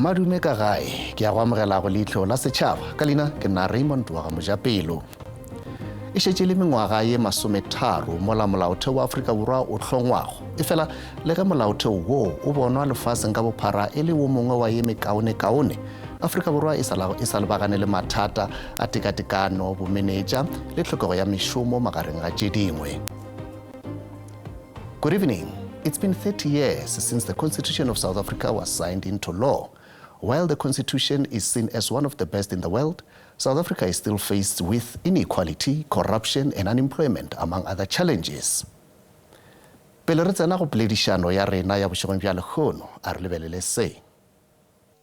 Madume ka gae, ke ya go amogela go Leihlo la Setšhaba. Ka leina ke nna Raymond wa ga Mojapelo. E šetše le mengwaga ye masometharo mola molaotheo wa Afrika Borwa o hlongwago. Efela le ge molaotheo wo o bonwa lefaseng ka bophara e le wo mongwe wa ye mekaonekaone, Afrika Borwa e sa, e sa lebagane le mathata a tekatekano, bomenetša le tlhokego ya mešomo magareng ga tše dingwe. Good evening. It's been 30 years since the Constitution of South Africa was signed into law. While the Constitution is seen as one of the best in the world, South Africa is still faced with inequality, corruption and unemployment, among other challenges. Pele re tsena go poledišano ya rena ya bošegong bja lehono, a re lebelele se.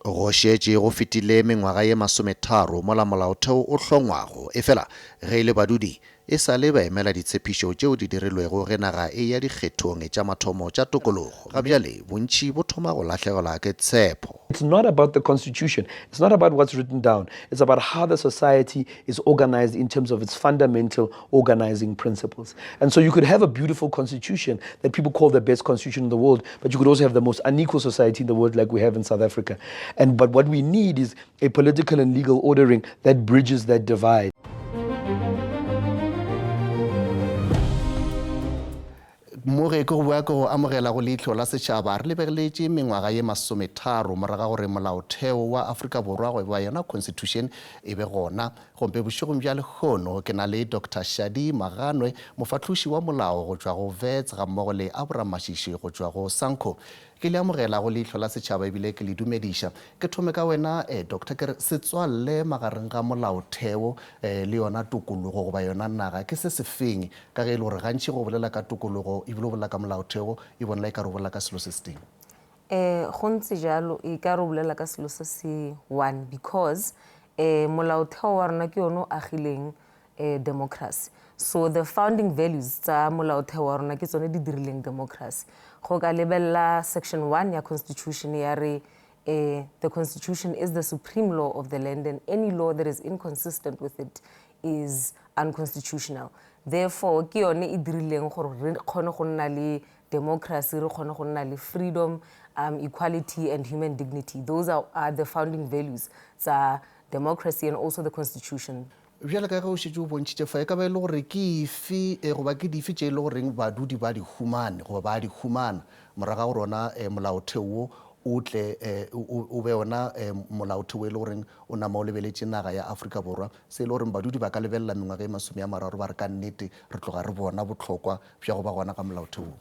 Go šetše go fetile mengwaga ye masometharo mola Molaotheo o hlongwago, efela ge e le badudi e sa le ba emela ditshepišo tšeo di dirilwego ge naga e eya dikgethong tša mathomo tša tokologo. Ga bjale bontši bo thoma go lahlegelwa ke tshepo. It's not about the constitution, it's not about what's written down, it's about how the society is organized in terms of its fundamental organizing principles. And so you could have a beautiful constitution that people call the best constitution in the world, but you could also have the most unequal society in the world like we have in South Africa. And but what we need is a political and legal ordering that bridges that divide. Mo ge ke go boa ke go amogela go Leihlo la Setšhaba, re lebeletše mengwaga ye masometharo morago ga gore Molaotheo wa Afrika Borwa goba yona Constitution e be gona. Gomme bošegong bja lehono ke na le Doctor Shadi Maganwe, mofahloši wa molao go tšwa go Wits gammogo le Abram Mashishi go tšwa go Sanco. Ke le amogela go Leihlo la Setšhaba ebile ke le dumediša. Ke thome ka wena eh, Doctor, ke re setswalle magareng ga molaotheo eh, le yona tokologo goba yona naga ke se sefeng, ka ge e le gore gantši go bolela ka tokologo ebile o bolela ka molaotheo e bonala e ka re o bolela ka selo se setee. Eh, go ntse jalo e ka re o bolela ka selo se se one because eh, molaotheo wa rona ke yone o agileng eh, democracy so the founding values tsa molaotheo wa rona ke tsone di dirileng democracy go ka lebelela section 1 ya constitution ya re eh, the constitution is the supreme law of the land and any law that is inconsistent with it is unconstitutional therefore ke yone e dirileng gore re kgone go nna le democracy re kgone go nna le freedom um, equality and human dignity those are, are the founding values tsa democracy and also the constitution Bjale ka ge o šetše o bontšhitše fa, e ka ba e le gore ke efe goba ke dife tše e le goreng badudi ba di humane goba ba a di humana morago ga gore ona molaotheo wo o tle o be ona molaotheo wo e le goreng o nama o lebeletše naga ya Afrika Borwa, se e le goreng badudi ba ka lebelela mengwaga e masome a mararo ba re ka nnete re tloga re bona bohlokwa bja go ba gona ga molaotheo wo.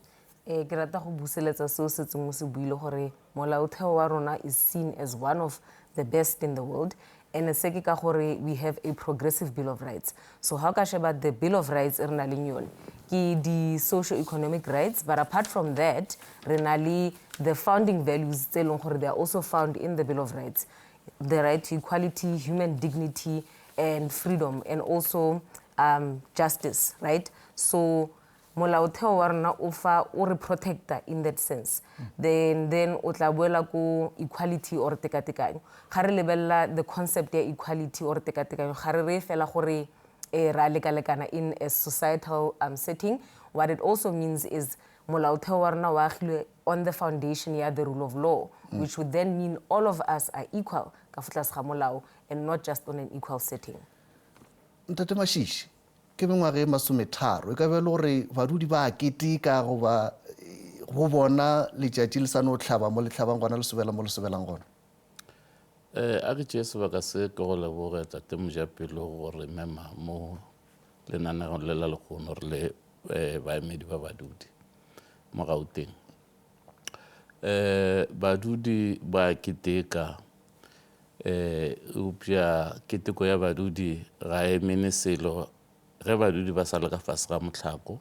Ee, ke rata go buseletsa seo setseng o se buile gore molaotheo wa rona is seen as one of the best in the world and se ke ka gore we have a progressive bill of rights so ha o ka sheba the bill of rights e re na leng yone ke di-socio economic rights but apart from that re na le the founding values tse e leng gore they are also found in the bill of rights the right to equality human dignity and freedom and also um, justice right so Molaotheo wa rona o fa o re protecta in that sense. Then then o tla boela ko equality or tekatekanyo. Ga re lebelela the concept ya equality or tekatekanyo ga re reye fela gore eh, ra lekalekana in a societal um, setting. What it also means is molaotheo wa rona o agilwe on the foundation ya the rule of law, mm. which would then mean all of us are equal ka fo tlase ga molao and not just on an equal setting. Ntate Mashishi, Ke mengwaga e masometharo. E ka be e le gore badudi ba a keteka goba go bona letšatši le sa no hlaba mo le hlabang gona, le sobela mo le sobelang gona? Eh, a ke tšee sebaka se ke go leboge Tate Mojapelo go re mema mo lenanegong le la lehono re le eh, baemedi ba badudi mo Gauteng. Eh, badudi ba keteka Eh, eupša keteko ya badudi ga e mene selo ge badudi ba sa le ka fase ga mohlako,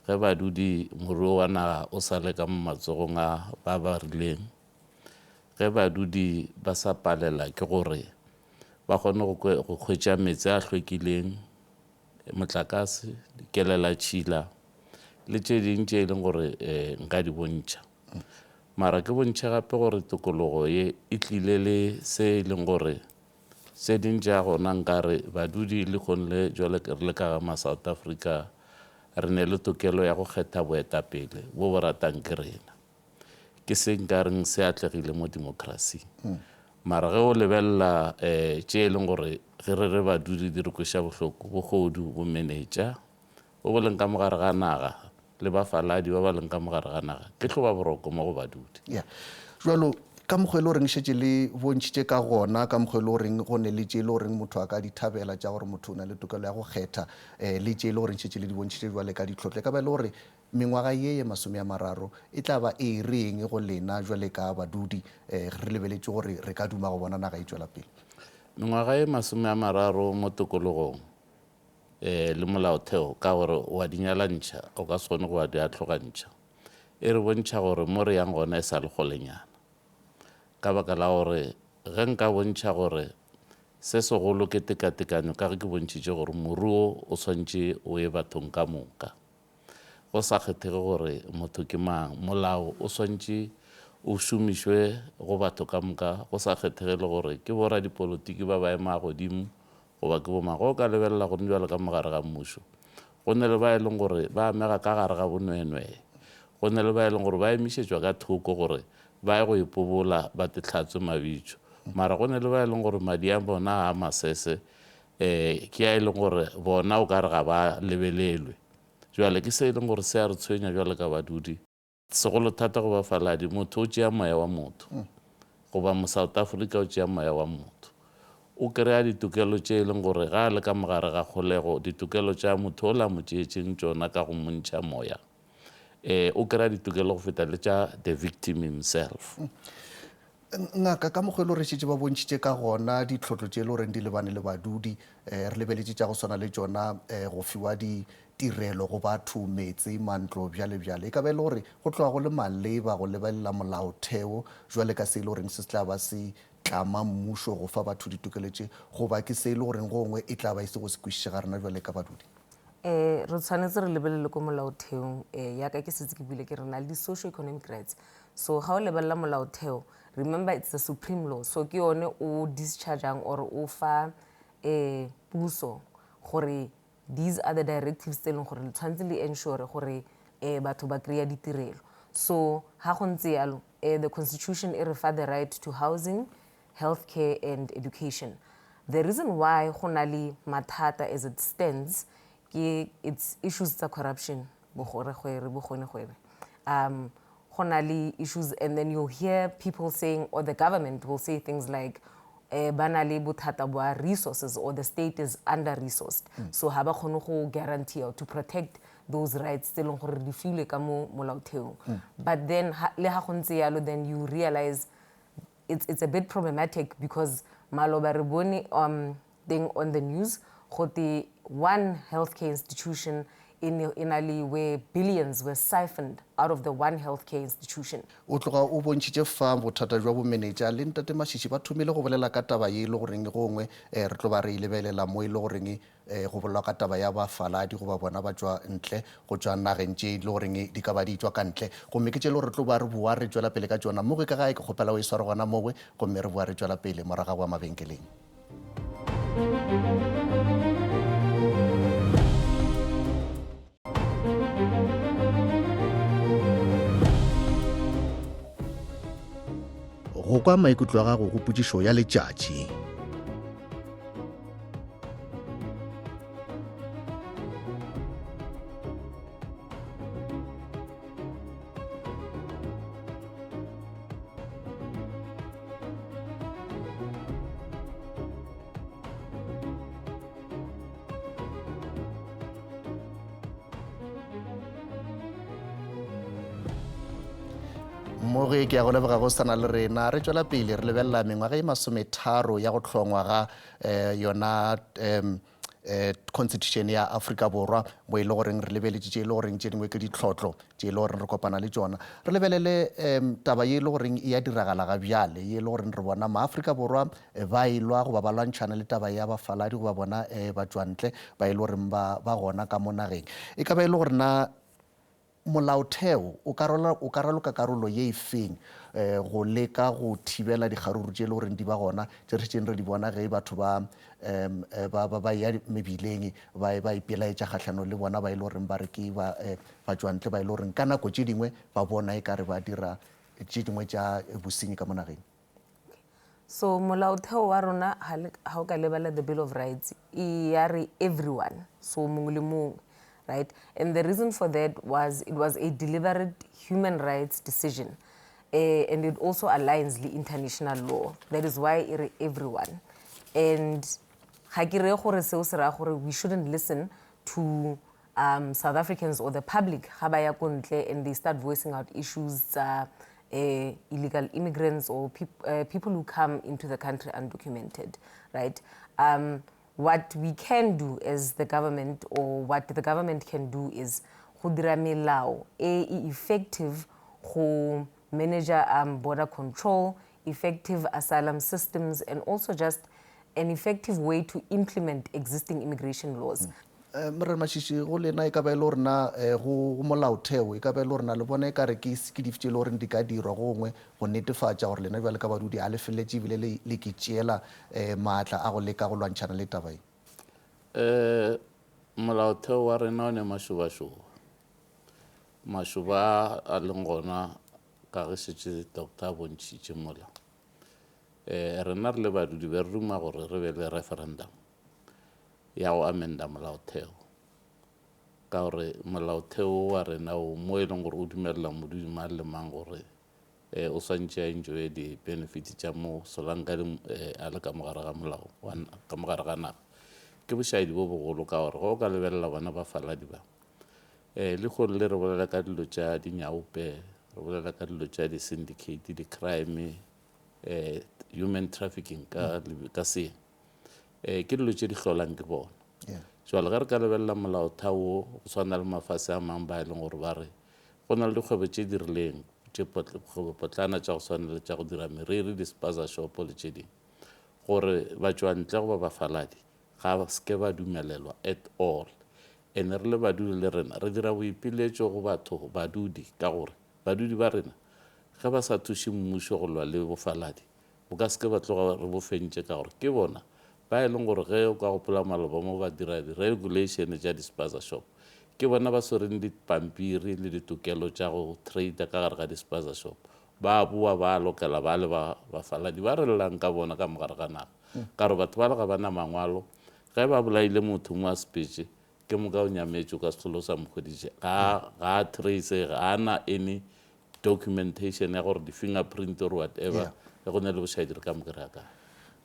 ge badudi moruo wa naga o sa le ka mo matsogong a ba ba rileng, ge badudi ba sa palela ke gore ba kgone go hwetša meetse a hlwekileng, motlakase, dikelelatšhila le tše ding tše e leng gore um nka di bontšha. Mara ke bontšhe gape gore tokologo ye e tlile le se e leng gore tše ding tša gona nkare badudi lehono le jwale re le ka ga ma South Africa re ne le tokelo ya go kgetha boetapele bo bo ratang ke rena. Ke se nka reng se atlegile mo democracy. Mara ge o lebelela um tše e leng gore ge re re badudi di re kweša bohloko, bohodu, bomenetša, bo bo leng ka mo gare ga naga le bafaladi ba ba leng ka mo gare ga naga, ke hloba boroko mo go badudi. Ya. Jwalo, ka mokgwa e le goreng šetše le bontšhitše ka gona, ka mokgwa e le goreng go ne le tše e le goreng motho a ka di thabela tša gore motho o na le tokelo ya go kgetha, um le tše e le goreng šetše le di bontšhitše jwale ka ditlhotlo, e ka ba e le gore Mengwaga ye ye masomeamararo e tla ba e reng go lena jwale ka badudi ge re lebeletše gore re ka duma go bona naga e tšwela pele? Mengwaga ye masomeamararo mo tokologong le molaotheo, ka gore o a di nyalantšha, o ka se kgone go a di ahlogantšha, e re bontšha gore mo re yang gona e sa le kgolenyana. Ka baka la gore ge nka bontšha gore se segolo ke tekatekanyo, ka ge ke bontšhitše gore moruo o swanetše o ye bathong ka moka, Go sa kgethege gore motho ke mang, molao o swanetše o šomišwe go batho ka moka, go sa kgethege le gore ke boradipolotiki ba ba ema godimo goba ke bomang. Ge o ka lebelela gone bjalo ka mo gare ga mmušo, go ne le ba e leng gore ba amega ka gare ga bonweenwee, go ne le ba e leng gore ba emišetšwa ka thoko gore ba ye go ipobola ba te hlatswe mabitšo, mara go ne le ba e leng gore madi a bona a masese um ke a e leng gore bona o ka re ga ba lebelelwe. Bjale ke se e leng gore se a re tshwenya bjalo ka badudi, segolo thata go bafaladi. Motho o tšea moya wa motho, goba mo-South Africa o tšea moya wa motho. O kry-a ditokelo tše e leng gore ga a le ka mogare ga kgolego, ditokelo tša motho ola a mo tšeetšeng tšona ka go mo ntšha moya, um o kry-a ditokelo go feta le tša the victim himself. Ngaka, ka mokgwa e le gore šetše ba bontšhitše ka gona ditlhotlo tše e le goreng di lebane le badudi, um re lebeletše tša go swana le tšona um go fiwa ditirelo go batho, meetse, mantlo, bjale bjale. E ka ba e le gore go tloga go le maleba go lebelela molaotheo jwale ka se e le goreng se se tla ba se tlama mmušo go fa batho ditokelo tše, goba ke se e le goreng gongwe e tla ba e se go se kwešiše ga rena jwale ka badudi? Um re tshwanetse re lebelele ko molaotheong um yaka ke setse ke buile ke re na le di-socio economic rights. So ga o lebelela molaotheo, remember it's the supreme law, so ke yone o dischargeang or o fa um puso gore these are the directives tse e leng gore le tshwanetse le ensure gore um batho ba kry-a ditirelo. So ga go ntse yalo, um the constitution e re fa the right to housing, health care and education. The reason why go na le mathata as it stands ke it's issues tsa corruption. Bogoregwere, bogonegwere. Um, go na le issues and then you'll hear people saying, or the government will say things like, eh, ba na le bothata bwa resources or the state is under-resourced. So ha ba kgone go guarantee or to protect those rights tse e leng gore di filwe ka mo molaotheong. But then ha, le ha go ntse yalo, then you realize it's a bit problematic because maloba re bone um, thing on the news gote one healthcare institution e ne e na le where billions were siphoned out of the one healthcare institution. O tloga o bontšhitše fa bothata bja bomenetša le Ntate Mashishi ba thomile go bolela ka taba ye e le goreng gongwe re tlo ba re e lebelela mo e le goreng go bolelwa ka taba ya bafaladi goba bona ba tšwa ntle go tšwa nageng tše e le goreng di ka ba di tšwa ka ntle gomme ke tše e le gore re tlo ba re boa re tšwela pele ka tšona mowe ka gae ke kgopela o e sware gona mowe gomme re boa re tšwela pele morago ga mabenkeleng. Go kwa maikutlo a gago go potšišo ya letšatši. Mmogi ke ya go leboga go sana le rena re tšwela pele re lebelela mengwaga e masometharo ya go hlongwa ga um yona um eh, constitution ya Afrika Borwa mo e le goreng re lebeletše tše e le goreng tše dingwe ke ditlhotlo tše e le goreng re kopana le tšona. Re lebelele um taba ye e le goreng e ya diragala ga bjale, ye e le goreng re bona Maafrika Borwa ba elwa goba ba lwantšhana le taba ya bafaladi goba bona um batšwantle ba e le goreng ba ba gona ka mo nageng. E ka ba e le gore na Molaotheo o ka rwala, o ka raloka karolo ye e feng go leka go thibela dikgaruru tše e le goreng di ba gona, tše re šetšeng re di bona ge batho ba, um, ba, ba, ba eya mebileng ba, ba ipelaetša kgahlanong le bona ba e le goreng ba re ke ba, batšwantle ba e le goreng ka nako tše dingwe ba bona e ka re ba dira tše dingwe tša bosenyi ka mo nageng? So molaotheo wa rona ha o ka lebala the Bill of Rights e ya re everyone, so mongwe le mongwe, right? And the reason for that was it was a deliberate human rights decision. And it also aligns le international law. That is why e re everyone. And ga ke reye gore seo se raya gore we shouldn't listen to South Africans or the public ga ba ya ko ntle and they start voicing out issues tsa illegal immigrants or people who come into the country undocumented, right? What we can do as the government, or what the government can do, is go dira melao e e effective go manage border control, effective asylum systems, and also just an effective way to implement existing immigration laws. Morena Mashishi, go lena e ka ba e le gore na go molaotheo e ka ba e le gore na le bona e ka re ke ke dife tše e le goreng di ka dirwa go gongwe go netefatša gore lena bjale ka badudi a le feleletše ebile le le ke tšeela maatla a go leka go lwantšhana le taba ye? Molaotheo wa rena o ne mašobašoba. Mašoba a a leng gona ka ge šetše doctor a bontšhitše mola. Rena re le badudi be re duma gore re be le referendum ya go amenda molaotheo, ka gore molaotheo wa rena o mo e leng gore o dumelela modudi mang le mang gore o swantše a enjoye di-benefits tša mo solanka a le ka mogare ga molao ka mogare ga naga. Ke bošaedi bo bogolo ka gore ge o ka lebelela bona bafaladi ba, lehono le re bolela ka dilo tša dinyaope, re bolela ka dilo tša di-syndicate, di-crime, human trafficking ka seeng, ke dilo tše di hlolang ke bona. Jwale ge re ka lebelela molaotheo wo, go swana le mafase a mang ba e leng gore ba re go na le dikgwebo tše di rileng, tše kgwebopotlana tša go swana le tša go dira meriri, di-spaza shop le tše dingwe, gore batšwantle goba bafaladi ga se ke ba dumelelwa at all. And re le badudi le rena re dira boipiletšo go batho badudi, ka gore badudi ba rena ge ba sa thuše mmušo go lwa le bofaladi, bo ka se ke ba tloga re bo fentše, ka gore ke bona ba e leng gore ge o ka gopola maloba mo ba dira di-regulation tša di-spaza shop, ke bona ba swereng dipampiri le ditokelo tša go trader ka gare ga di-spaza shop. Ba boa ba lokela ba le ba bafaladi ba re llang ka bona ka mogare ga naga, ka gore batho ba le ga ba na mangwalo. Ge ba bolaile motho mo a sepetše, ke moka o nyametše, o ka se hlole o sa mo hweditše, ga a tracege, ga a na any documentation ya gore di-fingerprint or whatever, ge go na le bošaedi re ka mo kry-a kae.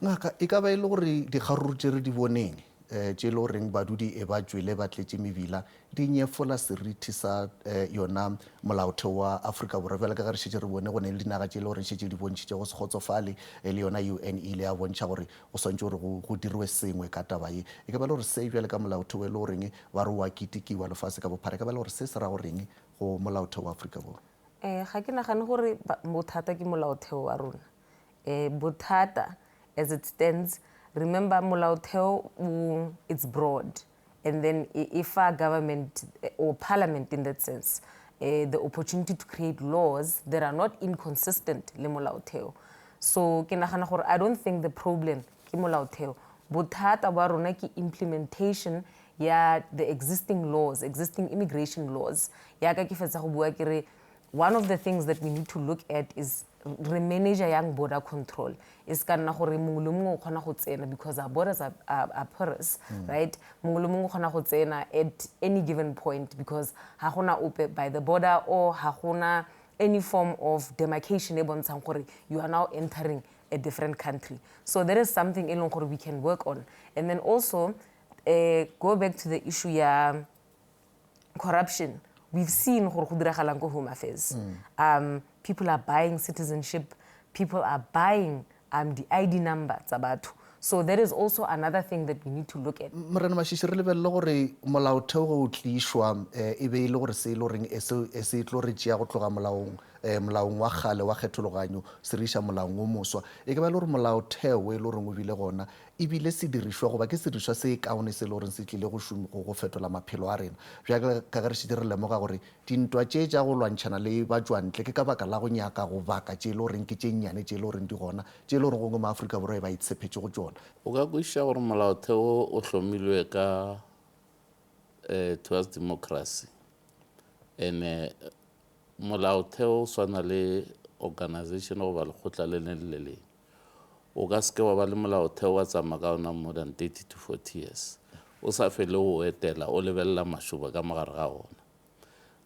Ngaka, e ka ba e le gore dikgaruru tše re di boneng, tše e le goreng badudi e ba tšwele ba tletše mebila, di nyefola seriti sa yona molaotheo wa Afrika Borwa, bjalo ka ge re šetše re bone go ne le dinaga tše e le goreng šetše di bontšhitše go se kgotsofale, le yona UN e ile ya bontšha gore go swantše gore go dirwe sengwe ka taba ye. E ka ba e le gore se bjale ka molaotheo e le goreng ba re o a ketekiwa lefase ka bophara, e ka ba e le gore se se ra goreng go molaotheo wa Afrika Borwa? Ga ke nagane gore bothata ke molaotheo wa rona. Bothata as it stands, remember molaotheo o, it's broad, and then e fa government or parliament in that sense the opportunity to create laws that are not inconsistent le molaotheo. So ke nagana gore I don't think the problem ke molaotheo. Bothata bwa rona ke implementation ya the existing laws, existing immigration laws. Yaka ke fetsa go bua ke re one of the things that we need to look at is re manage yang border control. E se ka nna gore mongwe le mongwe o kgona go tsena because our borders are porous, right? Mongwe le mongwe o kgona go tsena at any given point because ga gona ope by the border or ga gona any form of demarcation e bontshang gore you are now entering a different country. So that is something e leng gore we can work on. And then also, go back to the issue ya corruption. We've seen gore go diragalang ko Home Affairs. People are buying citizenship, people are buying the ID number tsa batho. So that is also another thing that we need to look at. Morena Mashishi, re lebelele gore molaotheo ge o tlišwa, e be e le gore se e le goreng e se, e se tlo re tšea go tloga molaong, molaong wa kgale wa kgethologanyo se re iša molaong o moswa. E ka ba e le gore molaotheo e le goreng o bile gona e bile sedirišwa goba ke sedirišwa se kaone se e le goreng se tlile go go fetola maphelo a rena. Bjale ka ge re šetše re lemoga gore dintwa tše tša go lwantšhana le batšwantle ke ka baka la go nyaka go baka tše e le goreng ke tše nnyane tše e le goreng di gona, tše e le goreng gongwe maAfrika Borwa e ba itshepetše go tšona. O ka kwešiša gore molaotheo o hlomilwe ka towards democracy, and molaotheo o swana le organization goba lekgotla le leng le le leng. O ka se ke wa ba le molaotheo wa tsamaya ka ona more than 30 to 40 years o sa fele o etela o lebelela mašoba ka mogare ga ona.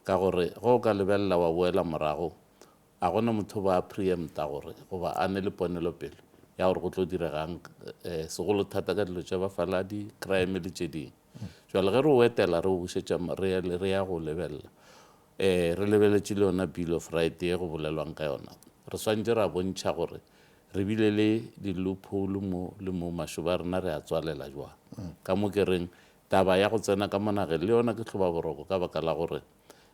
Ka gore ge o ka lebelela wa boela morago, a gona motho ba a preempta gore goba a ne le ponelopele ya gore go tlo diregang um segolo thata ka dilo tša bafaladi, crime le tše dingwe. Jwale ge re o etela re o bušetša re ya go lebelela um re lebeletše le yona Bill of Right ye go bolelwang ka yona, re swanetše ra bontšha gore re bile le di-loophole mo le mo, mašoba a rena re a tswalela jwang. Ka mo ke reng taba ya go tsena ka mo nageng le yona ke tlhobaboroko ka baka la gore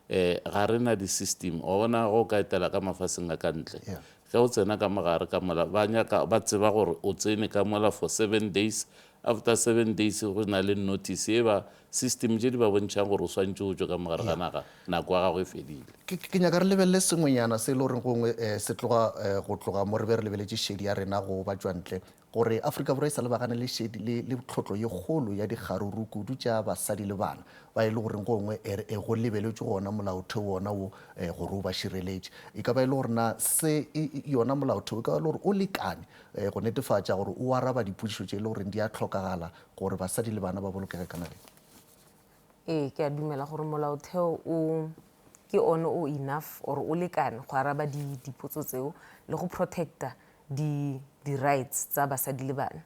um ga re na di-system. Wa bona ge o ka etela ka mafaseng a ka ntle, ge o tsena ka mogare ka mola ba nyaka ba tseba gore o tsene ka mola for seven days, after seven days go na le notice e ba system tše di ba bontšhang gore o swantše o tšwe ka mogare ga naga, nako ya gago e fedile. Ke nyaka re lebelele sengwenyana se e le goreng gongwe um se tloga um go tloga mo re be re lebeletše šedi ya rena go batšwantle. Gore Afrika Borwa e sa lebagane le šedi le, le tlhotlo ye kgolo ya dikgaruru kudu tša basadi le bana, ba e le goreng gongwe e, e go lebeletšwe gona molaotheo wona wo e, gore o ba šireletše. E ka ba e le gore na se e, e, yona molaotheo e ka ba e le gore o lekane e, go netefatša gore o araba dipotšišo tše e le goreng di a hlokagala gore basadi le bana ba bolokege ka nageng? Ee, ke a dumela gore molaotheo o ke one o enough or o lekane go araba di, dipotso tseo le go protecta di di rights tsa basadi le bana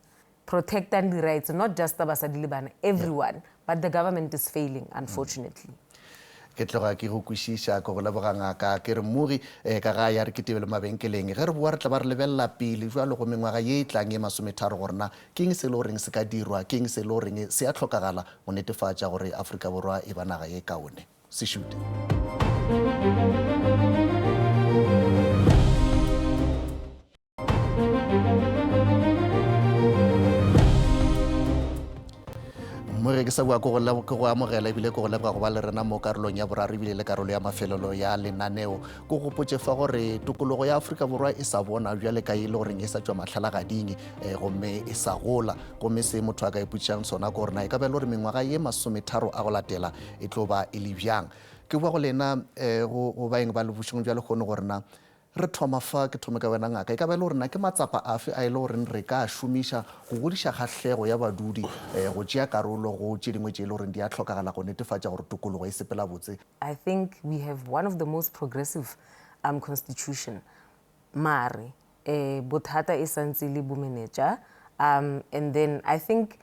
protectang di rights not just tsa basadi le bana everyone yeah. but the government is failing unfortunately mm. ke tloga ke go kwešiša ke go leboga ngaka ke re mmogi um ka ga ya re ke tebele mabenkeleng ge re boa re tla ba re lebelela pele jalo go mengwaga ye e tlang ye masometharo gore na ke eng se e le goreng se ka dirwa ke eng se e le goreng se a tlhokagala go netefatša gore Afrika Borwa e ba naga ye kaone se šute. Mo ge ke sa bua ke go amogela ebile ke go leboga go ba le rena mo karolong ya boraro ebile le karolo ya mafelelo ya lenaneo. Ke gopotše fa gore tokologo ya Afrika Borwa e sa bona bjale ka e le goreng e sa tšwa mahlalagading eh, gomme e sa gola. Gomme se motho a ka ipotšišang sona ke gore na e ka ba e le gore mengwaga ye masometharo a go latela e tlo ba e le bjang. Ke bua go lena eh, go baeng ba le bošegong bja lehono gore na Re thoma fa, ke thome ka wena ngaka. E ka ba e le gore na ke matsapa afe a e le goreng re ka a šomiša go godiša kgahlego ya badudi go tšea karolo go tše dingwe tše e le goreng di a hlokagala go netefatša gore tokologo e sepela botse? I think we have one of the most progressive um constitution mare eh bothata e santse e le bomenetša um and then I think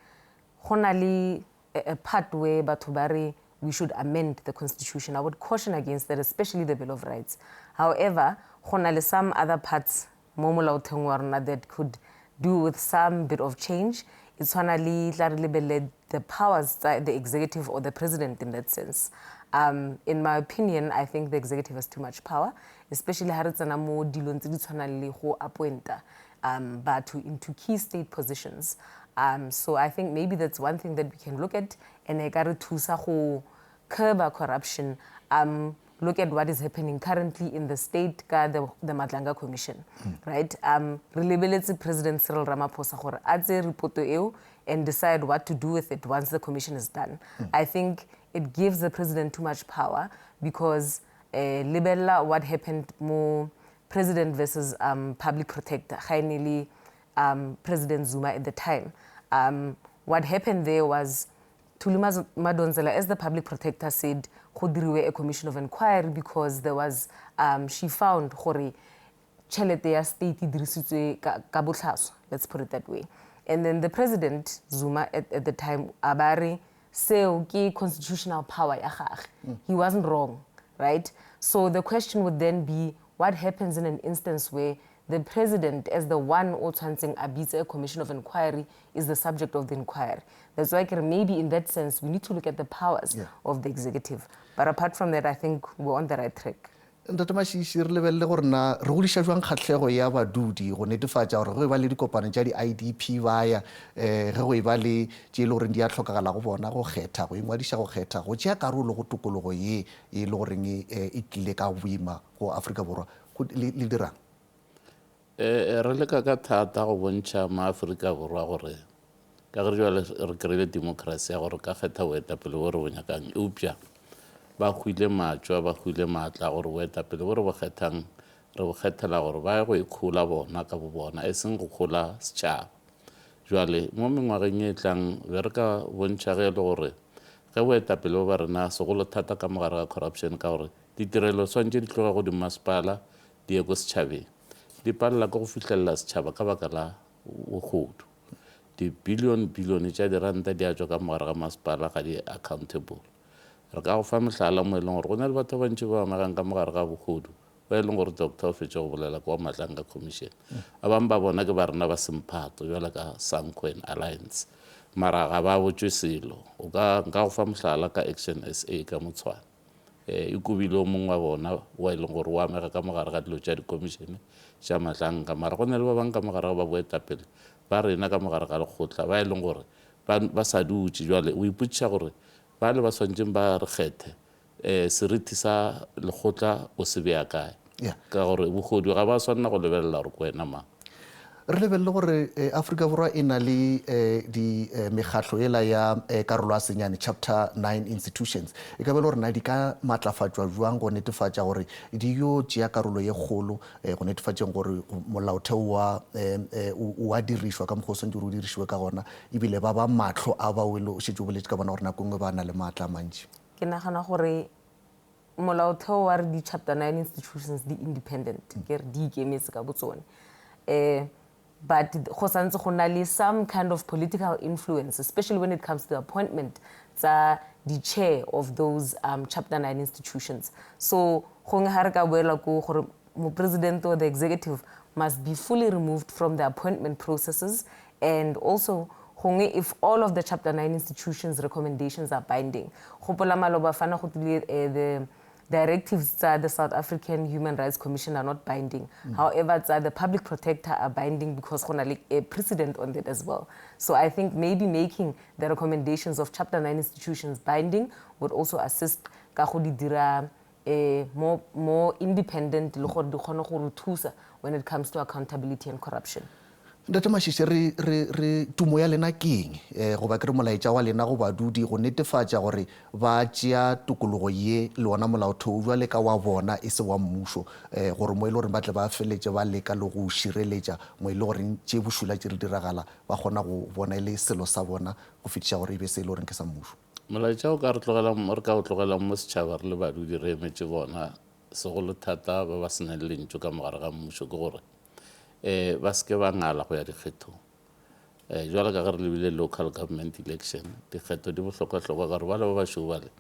go na le a, a part where batho ba re we should amend the constitution. I would caution against that, especially the Bill of Rights. However, go na le some other parts mo molaotheong wa rona that could do with some bit of change. E tshwana le tla re lebelele the powers tsa the executive or the president in that sense. Um, in my opinion, I think the executive has too much power, especially ha re tsena mo dilong tse di tshwanang le go appointa um, batho into key state positions. Um, so I think maybe that's one thing that we can look at and e ka re thusa go curb corruption. Um, look at what is happening currently in the state ka the, the Madlanga Commission, mm. right? Um, re lebeletse President Cyril Ramaphosa gore a tseye report eo and decide what to do with it once the commission is done. Mm. I think it gives the president too much power because uh, lebella what happened mo President versus um, public protector, ga e ne le um, President Zuma at the time. Um, what happened there was Thuli Madonsela, as the public protector, said, go diriwe a commission of inquiry because there was, um, she found gore tšhelete ya state e dirisitswe ka botlhaswa, let's put it that way. And then the president, Zuma, at, at the time, a ba re seo ke constitutional power ya gage. Mm. He wasn't wrong, right? So the question would then be, what happens in an instance where the president, as the one o tshwantseng a bitse a commission of inquiry, is the subject of the inquiry. That's why maybe in that sense, we need to look at the powers yeah. of the executive. But apart from that, I think we're on the right track. Ntate Mashishi, re lebelele gore na re godiša jwang kgahlego ya badudi go netefatša gore ge go eba le dikopano tša di-IDP ba ya, um ge go eba le tše e le goreng di a hlokagala go bona go kgetha, go ingwadiša go kgetha, go tšea karolo go tokologo ye e le goreng e tlile ka boima go Afrika Borwa, le, le dirang? E, re leka ka thata go bontšha maAfrika Borwa gore ka ge jale re kry-ile democracy ya gore ka kgetha boetapele bo re bo nyakang, eupša ba hwile matšwa, ba hwile maatla gore boetapele bo re bo kgethang Re bo kgethela gore ba ye go ikhola bona ka bobona, e seng go khola setšhaba. Bjale, mo mengwageng ye e tlang, be re ka bontšha ge e le gore ge boetapele bo ba rena, segolo thata ka mo gare ga corruption, ka gore ditirelo swanetše di tloge go dimmasepala di ye ko setšhabeng, di palela ke go fihlelela setšhaba ka baka la bohodu. Dibilione-bilione tša diranta di a tšwa ka mo gare ga masepala, ga di accountable. Re ka go fa mohlala mo e leng gore go na le batho ba bantši ba amegang ka mo gare ga bohodu ba e leng gore doctor o fetše go bolela kwa Madlanga Commission. Ba bangwe ba bona ke ba rena ba semphato bjalo ka Sanco and Alliance, mara ga ba botšwe selo. O ka, nka go fa mohlala ka Action SA ka mo Tshwane. E kobile o mongwe wa bona wa e leng gore o amega ka mo gare ga dilo tša dikomišene tša Madlanga, mara go na le ba bangwe ka mo gare ga ba boetapele ba rena ka mo gare ga lekgotla ba e leng gore ba, ba sa dutše. Bjale o ipotšiša gore Bale ba swanetšeng ba re kgethe, um seriti sa lekgotla o se bea kae? Yeah. Ka gore bohodu ga ba swanela go lebelela gore ke wena mang. Re lebelele gore eh, Afrika Borwa e na le eh, di eh, mekgatlo yela ya eh, karolo ya senyane chapter 9 institutions e ka be le gore na di ka matlafatšwa jwang go netefatša gore di yo tšea karolo ye kgolo eh, go netefatšeng gore molaotheo wa eh, eh, o o a dirišwa ka mokgwa o swanetše gore o dirišiwe ka gona Ebile ba ba mahlo a bao e le o šetše o boletše ka bona gore nako e nngwe ba na le maatla a mantši. Ke nagana gore molaotheo wa re di-chapter 9 institutions di independent, ke re di ikemetse ka botsone. Um but go santse go na le some kind of political influence, especially when it comes to the appointment tsa di-chair of those chapter 9 institutions. So gongwe ga re ka boela ko gore mopresidente or the executive must be fully removed from the appointment processes And also, gongwe if all of the Chapter 9 institutions recommendations are binding. Gopola maloba fana go tlile the directives tsa the South African Human Rights Commission are not binding. However, tsa the Public Protector are binding because go na le a precedent on that as well. So I think maybe making the recommendations of Chapter 9 institutions binding would also assist ka go di dira more, more independent le gore di kgone go re thusa when it comes to accountability and corruption. Ntate Mashishi, re, re, re tumo ya lena ke eng? E, goba ke re molaetša wa lena go badudi go netefatša gore ba tšea tokologo ye le wona molaotheo bjale ka wa bona e se wa mmušo, e, gore mo e le goreng ba tle ba feletše ba leka le go o šireletša mo e le goreng tše bošula tše di diragala ba kgona go bona e le selo sa bona go fetiša gore e be se e le goreng ke sa mmušo. Molaetša o ka re tlogelang, re ka o tlogelang mo setšhaba re le badudi re emetše bona, segolo thata ba ba se nang lentšu ka mogare ga mmušo ke gore um ba se ke ba ngala go ya dikgethong. Um jwalo ka ge re lebile local government election, dikgetho di bohlokwa-hlokwa ka gore bale ba bašweu bale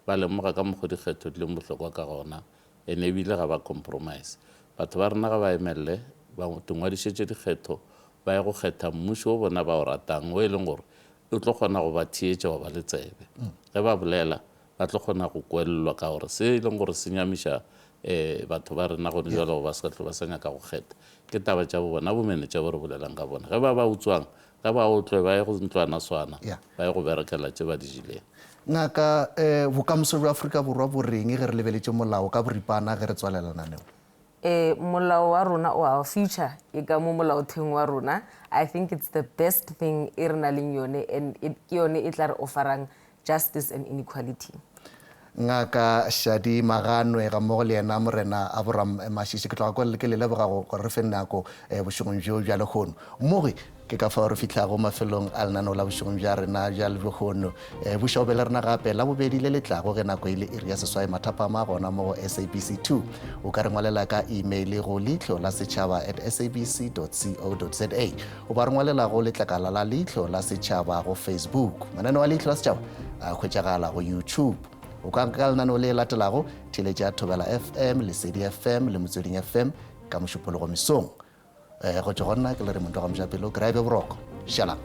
ba lemoga ka mokgo dikgetho di leng bohlokwa ka gona and ebile ga ba compromise. Batho ba rena ga ba emelele ba tingwadišetše dikgetho ba ye go kgetha mmušo o bona ba o ratang o e leng gore O tlo kgona go ba theetša wa ba le tsebe. Ge ba bolela, ba tlo kgona go kwelelwa ka gore se e leng gore se nyamiša um batho ba rena gone jalo gore ba se ka hlwe ba sa nyaka go kgetha, ke taba tša bo bona bomenetša bo re bolelang ka bona. Ge ba ba utswang, ge ba otlwe ba ye go ntlwanaswana, ba ye go berekela tše ba di jeleng. Ngaka, um bokamoso bja Afrika Borwa bo reng ge re lebeletše molao ka boripana ge re tswalela lenaneo? Ee, molao wa rona o our future e ka mo molaotheong wa rona. I think it's the best thing e re na leng yone and ke yone e tla re offerang justice and inequality. Ngaka Shadi Maganwe ga mmogo le yena Morena Abram Mashishi, ke tloga ke le leboga go re feng nako bošegong bjo bja lehono. Mmogi, Ke ka fao re fihlago mafelong a lenaneo la bošegong bja rena bja lehono. Buša o be le rena gape Labobedi le le tlago ge nako e le iri ya seswai mathapama gona mo go SABC 2. O ka re ngwalela ka email go leihlo la setšhaba at sabc dot co dot za goba re ngwalela go letlakala la Leihlo la Setšhaba go Facebook. Mananeo a Leihlo la Setšhaba a hwetšagala go YouTube. O ka ka lenaneo le latelago theeletša Thobela FM, Lesedi FM le Motsweding FM ka Mošupologo mesong. Go tšwa go nna ke le Raymond wa ga Mojapelo, ke ra e be boroko. Šalang.